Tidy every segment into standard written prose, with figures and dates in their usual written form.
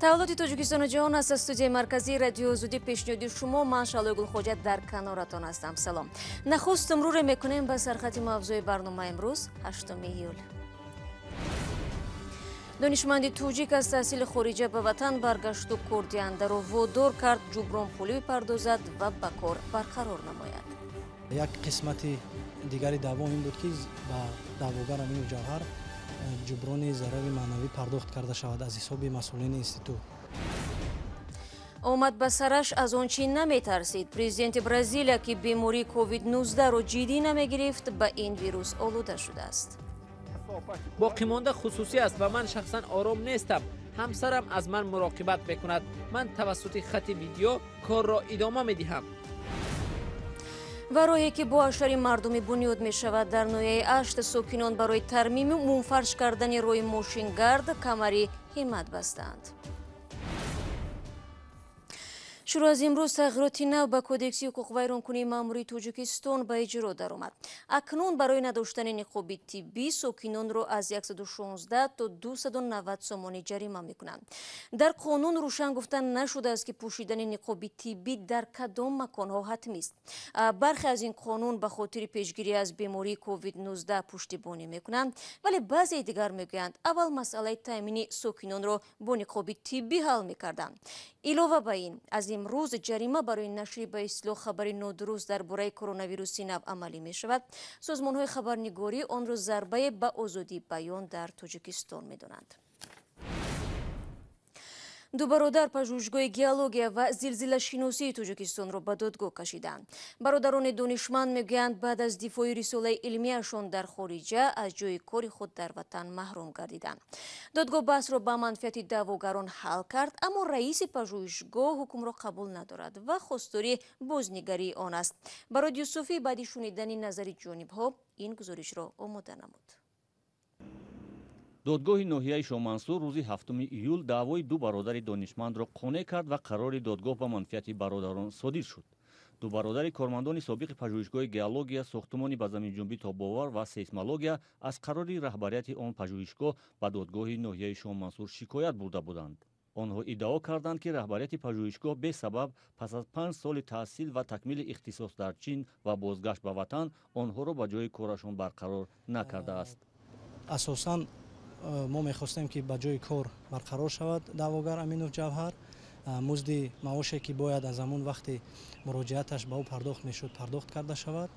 Таваллуди Тоҷикистону ҷаҳон аст аз студияи марказии Радиои Озодӣ пешниҳоди шумо. Ман Шаҳлои Гулхоҷа дар каноратон ҳастам. Салом. Нахуст муруре мекунем ба сархати мавзӯи барнома имрӯз, 8 июл. Донишманди тоҷик аз таҳсили хориҷа ба ватан баргашту кордиҳандаро водор кард ҷубронпулӣ бипардозад ва ба кор барқарор намояд. Як қисмати дигари даъво ин буд, ки ба даъвогар Аминов Ҷавҳар ҷуброни зарари маънавӣ пардохт карда шавад аз ҳисоби масъулини институт. Омад ба сараш аз он чӣ наметарсид. Президенти Бразилия, ки бемории COVID-19-ро ҷиддӣ намегирифт, ба ин вирус олуда шудааст. Боқимонда хусусӣ аст ва ман шахсан ором нестам. Ҳамсарам аз ман муроқибат мекунад. Ман тавассути хати видео корро идома медиҳам. Ва роҳе, ки бо ҳашари мардумӣ бунёд мешавад, дар ноҳияи Ашт сокинон барои тармиму мунфарш кардани роҳи мошингард камари ҳиммат бастаанд. Шурӯъ аз имрӯз тағйироти нав ба Кодекси ҳуқуқвайронкунии маъмурии Тоҷикистон ба иҷро даромад. Акнун барои надоштани ниқоби тиббӣ сокинонро аз 116 то 290 сомонӣ ҷарима мекунанд. Дар қонун рӯшан гуфта нашудааст, ки пӯшидани ниқоби тиббӣ дар кадом маконҳо ҳатмист. Бархе аз ин қонун ба хотири пешгирӣ аз бемории COVID-19 пуштибонӣ мекунанд, вале баъзеи дигар мегӯянд, аввал масъалаи таъмини сокинонро бо ниқоби тиббӣ ҳал мекарданд. Илова ба ин, аз имрӯз ҷарима барои нашри ба истилоҳ хабари нодуруст дар бораи коронавируси нав амалӣ мешавад. Созмонҳои хабарнигорӣ онро зарбае ба озодии баён дар Тоҷикистон медонанд. Ду бародар пажӯҳишгоҳи геология ва зилзилашиносии Тоҷикистонро ба додгоҳ кашиданд. Бародарони донишманд мегӯянд, баъд аз дифои рисолаи илмияшон дар хориҷа аз ҷои кори худ дар ватан маҳрум гардиданд. Додгоҳ баҳсро ба манфиати даъвогарон ҳал кард, аммо раиси пажӯҳишгоҳ ҳукмро қабул надорад ва хостори бознигарии он аст. Барод Юсуфӣ баъди шунидани назари ҷонибҳо ин гузоришро омода намуд. Додгоҳи ноҳияи Шоҳмансур рӯзи 7 июл даъвои ду бародари донишмандро қонеъ кард ва қарори додгоҳ ба манфиати бародарон содир шуд. Ду бародари кормандони собиқи пажӯҳишгоҳи геология, сохтумони ба заминҷунбӣ тобовар ва сейсмология аз қарори раҳбарияти он пажӯҳишгоҳ ба додгоҳи ноҳияи Шоҳмансур шикоят бурда буданд. Онҳо иддао карданд, ки раҳбарияти пажӯҳишгоҳ бесабаб пас аз 5 соли таҳсил ва такмили ихтисос дар Чин ва бозгашт ба ватан онҳоро ба ҷои корашон барқарор накардааст. Асосан мо мехостем, ки ба ҷои кор барқарор шавад даъвогар Аминов Ҷавҳар, музди маоше, ки бояд аз ҳамон вақти муроҷиаташ ба ӯ пардохт мешуд, пардохт карда шавад,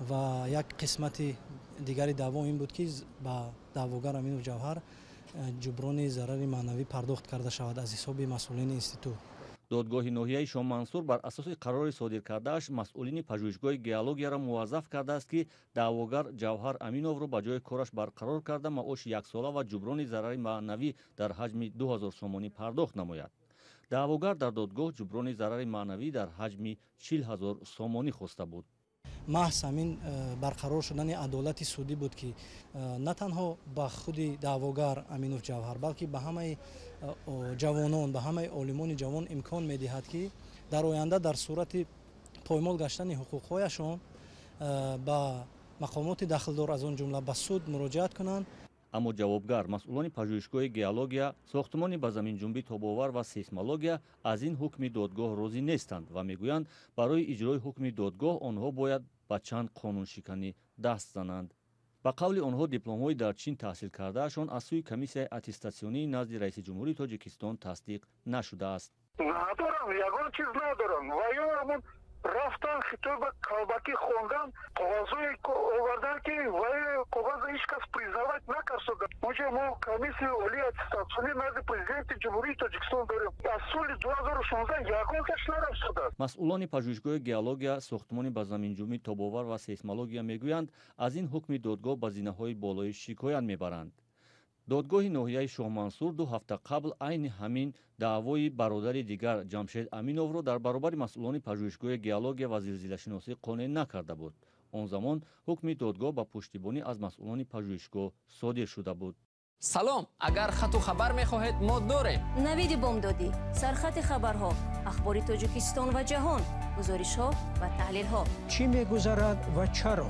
ва як қисмати дигари даъво ин буд, ки ба даъвогар Аминов Ҷавҳар ҷуброни зарари маънавӣ пардохт карда шавад аз ҳисоби масъулини институт. Додгоҳи ноҳияи Шоҳмансур бар асоси қарори содир кардааш масъулини пажӯҳишгоҳи геологияро муваззаф кардааст, ки даъвогар Ҷавҳар Аминовро ба ҷои кораш барқарор карда, маоши яксола ва ҷуброни зарари маънавӣ дар ҳаҷми 2000 сомонӣ пардохт намояд. Даъвогар дар додгоҳ ҷуброни зарари маънавӣ дар ҳаҷми 40 000 сомонӣ хоста буд. Маҳз ҳамин барқарор шудани адолати судӣ буд, ки на танҳо ба худи даъвогар Аминов Ҷавҳар, балки ба ҳамаи ҷавонон, ба ҳамаи олимони ҷавон имкон медиҳад, ки дар оянда дар сурати поймол гаштани ҳуқуқҳояшон ба мақомоти дахлдор, аз он ҷумла ба суд муроҷиат кунанд. Аммо ҷавобгар, масъулони пажӯҳишгоҳи геология, сохтумони ба заминҷунбӣ тобовар ва сейсмология аз ин ҳукми додгоҳ розӣ нестанд ва мегӯянд, барои иҷрои ҳукми додгоҳ онҳо бояд ба чанд қонуншиканӣ даст зананд. Ба қавли онҳо, дипломҳои дар Чин таҳсил кардаашон аз сӯи комиссияи аттестатсионии назди раиси ҷумҳурии Тоҷикистон тасдиқ нашудааст. Надорам, ягон чиз надорам. Ва ё ҳамон рафтан хитоба қалбакӣ хондан, коғазҳое овардан, ки вай коғаза ҳеҷ кас признавать накард. Онҷо мо комиссияи олии аттестатсионӣ назди президенти Ҷумҳурии Тоҷикистон дорем. Аз соли 2016 ягон кас нарафт шудааст. Масъулони пажӯҳишгоҳи геология, сохтумони ба заминҷунбӣ тобовар ва сейсмология мегӯянд, аз ин ҳукми додгоҳ ба зинаҳои болоӣ шикоят мебаранд. Додгоҳи ноҳияи Шоҳмансур 2 ҳафта қабл айни ҳамин даъвои бародари дигар, Ҷамшед Аминовро, дар баробари масъулони пажӯҳишгоҳи геология ва зилзилашиносӣ қонеъ накарда буд. Он замон ҳукми додгоҳ ба пуштибонӣ аз масъулони пажӯҳишгоҳ содир шуда буд. Салом, агар хату хабар мехоҳед, мо дорем. Навиди бомдодӣ, сархати хабарҳо, ахбори Тоҷикистон ва ҷаҳон, гузоришҳо ва таҳлилҳо. Чӣ мегузарад ва чаро?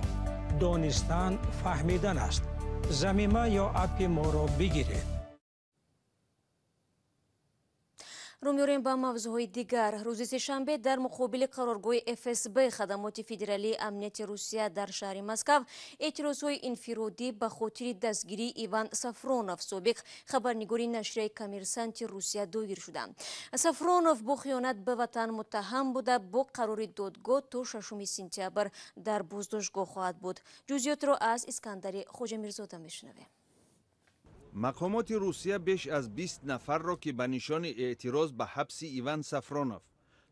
Донистан фаҳмидан аст. Замима ё аппи моро бигиред. Рӯ меорем ба мавзӯъҳои дигар. Рӯзи сешанбе дар муқобили қароргоҳи ФСБ, Хадамоти федералии амнияти Русия, дар шаҳри Москав эътирозҳои инфиродӣ ба хотири дастгирии Иван Сафронов, собиқ хабарнигори нашрияи Коммерсанти Русия, доир шуданд. Сафронов бо хиёнат ба ватан муттаҳам буда, бо қарори додгоҳ то 6 сентябр дар боздоштгоҳ хоҳад буд. Ҷузъиётро аз Искандари Хоҷамирзода мешунавем. Мақомоти Русия беш аз 20 нафарро, ки ба нишони эътироз ба ҳабси Иван Сафронов,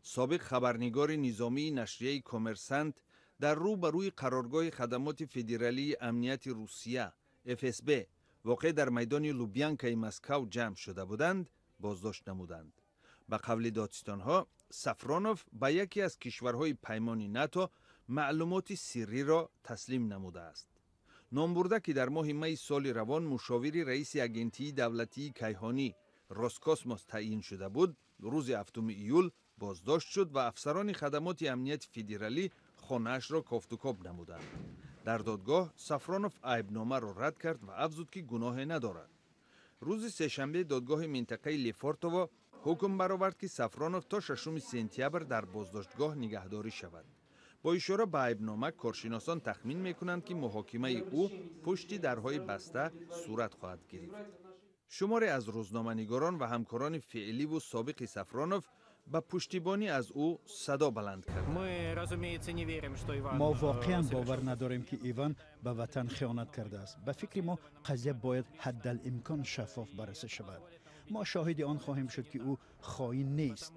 собиқ хабарнигори низомии нашрияи Коммерсант, дар рӯ ба рӯи қароргоҳи Хадамоти федералии амнияти Русия, ФСБ, воқеъ дар майдони Лубянкаи Москав ҷамъ шуда буданд, боздошт намуданд. Ба қавли додситонҳо, Сафронов ба яке аз кишварҳои паймони НАТО маълумоти сирриро таслим намудааст. Номбурда, ки дар моҳи майи соли равон мушовири раиси агентии давлатии кайҳонӣ Роскосмос таъйин шуда буд, рӯзи 7 июл боздошт шуд ва афсарони хадамоти амнияти федералӣ хонаашро кофтукоб намуданд. Дар додгоҳ Сафронов айбномаро рад кард ва афзуд, ки гуноҳе надорад. Рӯзи сешанбе додгоҳи минтақаи Лефортово ҳукм баровард, ки Сафронов то 6 сентябр дар боздоштгоҳ нигаҳдорӣ шавад. Бо ишора ба айбнома, коршиносон тахмин мекунанд, ки муҳокимаи ӯ пушти дарҳои баста сурат хоҳад гирифт. Шуморе аз рӯзноманигорон ва ҳамкорони феъливу собиқи Сафронов ба пуштибонӣ аз ӯ садо баланд карданд. Мо воқеан бовар надорем, ки Иван ба ватан хиёнат кардааст. Ба фикри мо, қазия бояд ҳаддалимкон шаффоф баррасӣ шавад. Мо шоҳиди он хоҳем шуд, ки ӯ хоин нест.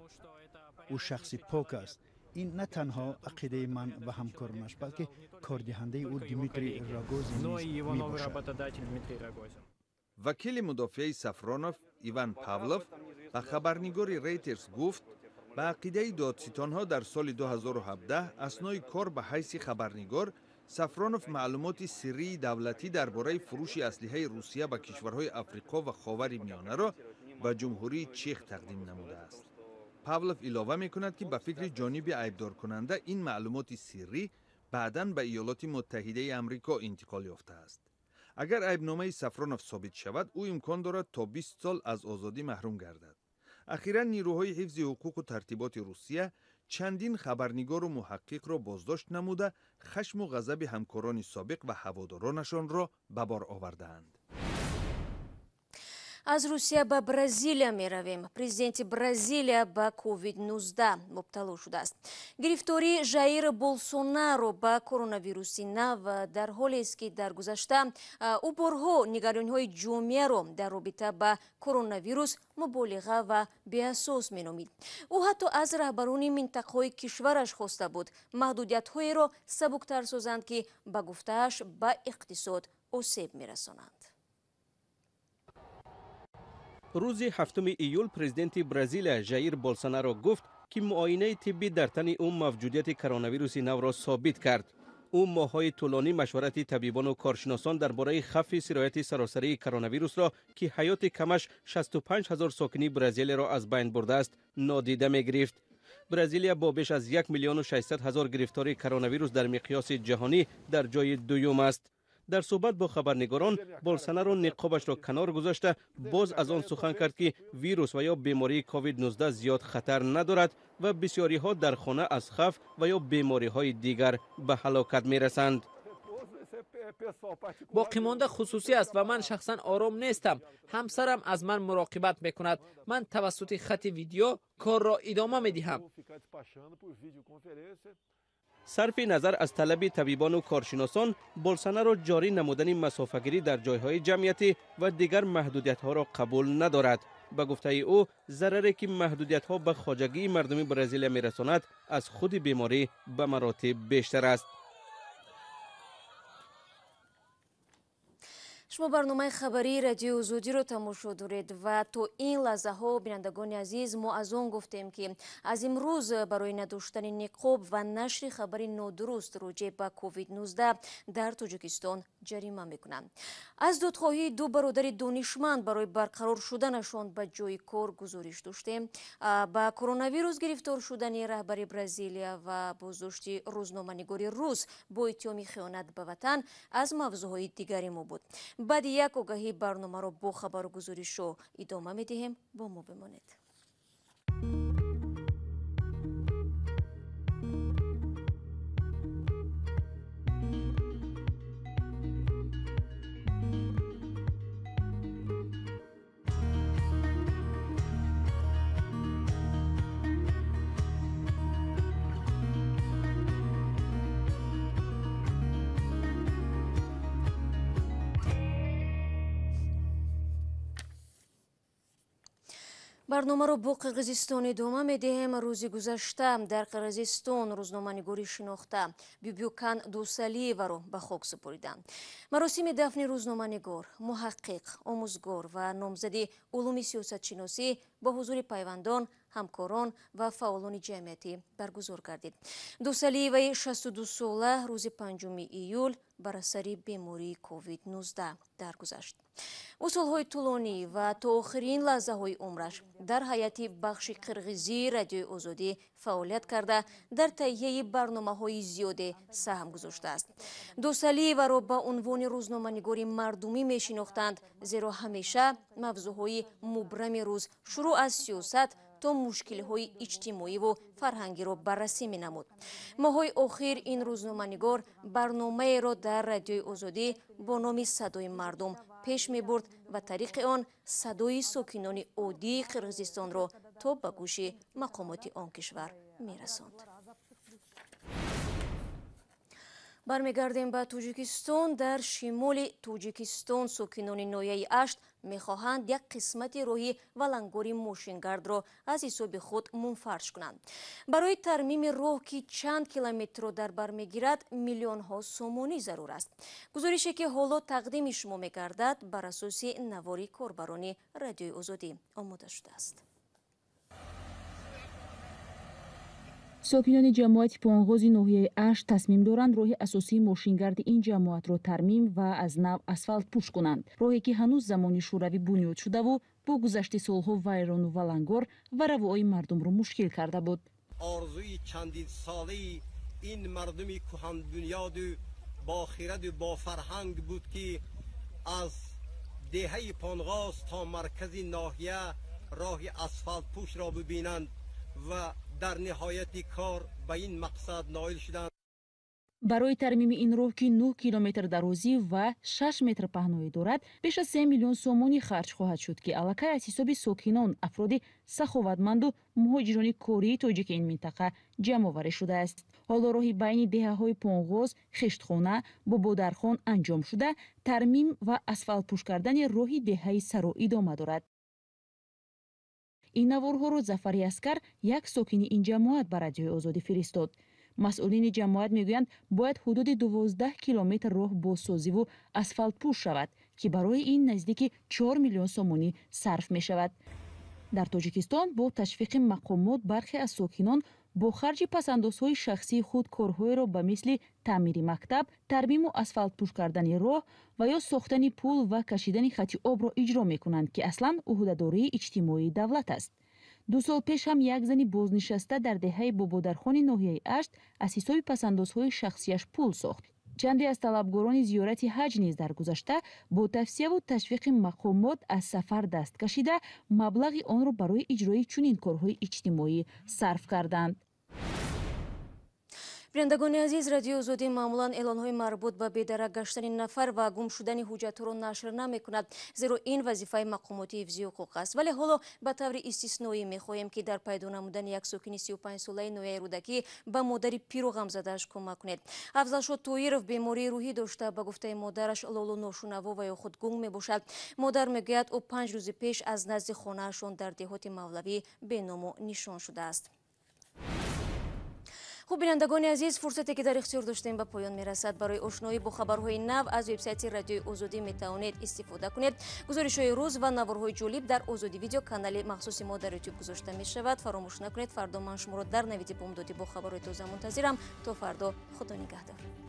Ӯ шахси пок аст. Ин на танҳо ақидаи ман ва ҳамкоронаш, балки кордиҳандаи ӯ Дмитрий Рогозин низ мебошад. Вакили мудофиаи Сафронов Иван Павлов ба хабарнигори Рейтерс гуфт, ба ақидаи додситонҳо, дар соли 2017 аснои кор ба ҳайси хабарнигор Сафронов маълумоти сиррии давлатӣ дар бораи фурӯши аслиҳаи Русия ба кишварҳои Африқо ва Ховари Миёнаро ба Ҷумҳурии Чех тақдим намудааст. Павлов илова мекунад, ки ба фикри ҷониби айбдоркунанда ин маълумоти сиррӣ баъдан ба Иёлоти Муттаҳидаи Амрико интиқол ёфтааст. Агар айбномаи Сафронов собит шавад, ӯ имкон дорад то 20 сол аз озодӣ маҳрум гардад. Ахиран нирӯҳои ҳифзи ҳуқуқу тартиботи Русия чандин хабарнигору муҳаққиқро боздошт намуда, хашму ғазаби ҳамкорони собиқ ва ҳаводоронашонро ба бор овардаанд. Аз Русия ба Бразилия меравем. Президенти Бразилия ба COVID-19 мубтало шудааст. Гирифтории Жаир Болсонаро ба коронавируси нав дар ҳолест, ки дар гузашта ӯ борҳо нигарониҳои ҷомеаро дар робита ба коронавирус муболиға ва беасос меномид. Ӯ ҳатто аз раҳбарони минтақаҳои кишвараш хоста буд, маҳдудиятҳоеро сабуктар созанд, ки ба гуфтааш ба иқтисод осеб мерасонанд. Рӯзи 7 июл президенти Бразилия Жаир Болсонаро гуфт, ки муоинаи тиббӣ дар тани ӯ мавҷудияти коронавируси навро собит кард. Ӯ моҳҳои тӯлонӣ машварати табибону коршиносон дар бораи хавфи сирояти саросарии коронавирусро, ки ҳаёти камаш 65 ҳазор сокини Бразилияро аз байн бурдааст, нодида мегирифт. Бразилия бо беш аз 1 миллиону 600 ҳазор гирифтори коронавирус дар миқёси ҷаҳонӣ дар ҷои дуюм аст. Дар суҳбат бо хабарнигорон Болсонаро ниқобашро канор гузошта, боз аз он сухан кард, ки вирус ва ё бемории COVID-19 зиёд хатар надорад ва бисёриҳо дар хона аз хавф ва ё бемориҳои дигар ба ҳалокат мерасанд. Боқимонда хусусӣ аст ва ман шахсан ором нестам. Ҳамсарам аз ман муроқибат мекунад. Ман тавассути хати видео корро идома медиҳам. Сарфи назар аз талаби табибону коршиносон, Болсонаро ҷорӣ намудани масофагирӣ дар ҷойҳои ҷамъиятӣ ва дигар маҳдудиятҳоро қабул надорад. Ба гуфтаи ӯ, зараре ки маҳдудиятҳо ба хоҷагии мардуми Бразилия мерасонад, аз худи беморӣ ба маротиб бештар аст. Шумо барномаи хабарии Радиои Озодиро тамошо доред ва то ин лаҳзаҳо, бинандагони азиз, мо аз он гуфтем, ки аз имрӯз барои надоштани ниқоб ва нашри хабари нодуруст роҷеъ ба COVID-19 дар Тоҷикистон ҷарима мекунанд. Аз додхоҳии ду бародари донишманд барои барқарор шуданашон ба ҷои кор гузориш доштем, ба коронавирус гирифтор шудани раҳбари Бразилия ва боздошти рӯзноманигори рус бо иттиҳоми хиёнат ба ватан аз мавзӯъҳои дигари мо буд. Баъди як огаҳӣ барномаро бо хабару гузоришҳо идома медиҳем. Бо мо бимонед. Барномаро бо Қирғизистон идома медиҳем. Рӯзи гузашта дар Қирғизистон рӯзноманигори шинохта Бюбюкан Дусалиеваро ба хок супуриданд. Маросими дафни рӯзноманигор, муҳаққиқ, омӯзгор ва номзади улуми сиёсатшиносӣ бо ҳузури пайвандон, ҳамкорон ва фаъолони ҷамъиятӣ баргузор гардид. Дусалиеваи 62-сола рӯзи 5 июл бар асари бемории COVID-19 даргузашт. Ӯ солҳои тӯлонӣ ва то охирин лаҳзаҳои умраш дар ҳайати бахши қирғизии Радиои Озодӣ фаъолият карда, дар таҳияи барномаҳои зиёде саҳм гузоштааст. Дусалиеваро ба унвони рӯзноманигори мардумӣ мешинохтанд, зеро ҳамеша мавзӯъҳои мубрами рӯз шурӯъ аз сиёсат то мушкилиҳои иҷтимоиву фарҳангиро баррасӣ менамуд. Моҳҳои охир ин рӯзноманигор барномаеро дар Радиои Озодӣ бо номи «Садои мардум» пеш мебурд ва тариқи он садои сокинони оддии Қирғизистонро то ба гӯши мақомоти он кишвар мерасонд. Бармегардем ба Тоҷикистон. Дар шимоли Тоҷикистон сокинони ноҳияи Ашт мехоҳанд як қисмати роҳи валангори мошингардро аз ҳисоби худ мунфарш кунанд. Барои тармими роҳ, ки чанд километрро дар бар мегирад, миллионҳо сомонӣ зарур аст. Гузорише, ки ҳоло тақдими шумо мегардад, бар асоси навори корбарони Радиои Озодӣ омода шудааст. Сокинони ҷамоати Понғози ноҳияи Ашт тасмим доранд роҳи асосии мошингарди ин ҷамоатро тармим ва аз нав асфалтпӯш кунанд. Роҳе ки ҳанӯз замони шӯравӣ бунёд шудаву бо гузашти солҳо вайрону валангор ва равои мардумро мушкил карда буд. Орзуи чандинсолаи ин мардуми кӯҳанбунёду бохираду бофарҳанг буд, ки аз деҳаи Понғоз то маркази ноҳия роҳи асфалтпӯшро бибинанд ва дар ниҳояти кор ба ин мақсад ноил шуданд. Барои тармими ин роҳ, ки 9 километр дарозӣ ва 6 метр паҳноӣ дорад, беш аз 3 миллион сомонӣ харҷ хоҳад шуд, ки аллакай аз ҳисоби сокинон, афроди саховатманду муҳоҷирони кории тоҷики ин минтақа ҷамъоварӣ шудааст. Ҳоло роҳи байни деҳаҳои Понғоз, Хиштхона, Бободархон анҷом шуда, тармим ва асфалтпӯш кардани роҳи деҳаи Саро идома дорад. Ин наворҳоро Зафари Аскар, як сокини ин ҷамоат, ба Радиои Озодӣ фиристод. Масъулини ҷамоат мегӯянд, бояд ҳудуди 12 километр роҳ бозсозиву асфалтпӯш шавад, ки барои ин наздики 4 миллион сомонӣ сарф мешавад. Дар Тоҷикистон бо ташвиқи мақомот бархе аз сокинон бо харҷи пасандозҳои шахсии худ корҳоеро ба мисли таъмири мактаб, тармиму асфалтпӯш кардани роҳ ва ё сохтани пул ва кашидани хати обро иҷро мекунанд, ки аслан ӯҳдадории иҷтимоии давлат аст. 2 сол пеш ҳам як зани бознишаста дар деҳаи Бободархони ноҳияи Ашт аз ҳисоби пасандозҳои шахсияш пул сохт. Чанде аз талабгорони зиёрати ҳаҷ низ дар гузашта бо тавсияву ташвиқи мақомот аз сафар даст кашида, маблағи онро барои иҷрои чунин корҳои иҷтимоӣ сарф карданд. Бинандагони азиз, Радиои Озодӣ маъмулан эълонҳои марбут ба бедарак гаштани нафар ва гум шудани ҳуҷҷатҳоро нашр намекунад, зеро ин вазифаи мақомоти ҳифзи ҳуқуқ аст. Вале ҳоло ба таври истисноӣ мехоҳем, ки дар пайдо намудани як сокини 35-солаи ноҳияи Рӯдакӣ ба модари пиру ғамзадааш кӯмак кунед. Афзалшо Тоиров бемории рӯҳӣ дошта, ба гуфтаи модараш лолу ношунаво ва ё худ гунг мебошад. Модар мегӯяд, ӯ 5 рӯзи пеш аз назди хонаашон дар деҳоти Мавлавӣ беному нишон шудааст. Хуб, бинандагони азиз, фурсате ки дар ихтиёр доштем ба поён мерасад. Барои ошноӣ бо хабарҳои нав аз вебсайти Радиои Озодӣ метавонед истифода кунед. Гузоришҳои рӯз ва наворҳои ҷолиб дар Озодӣ видео канали махсуси мо дар ютуб гузошта мешавад. Фаромӯш накунед, фардо ман шуморо дар навиди бомдодӣ бо хабарҳои тоза мунтазирам. То фардо, Худо нигаҳдор.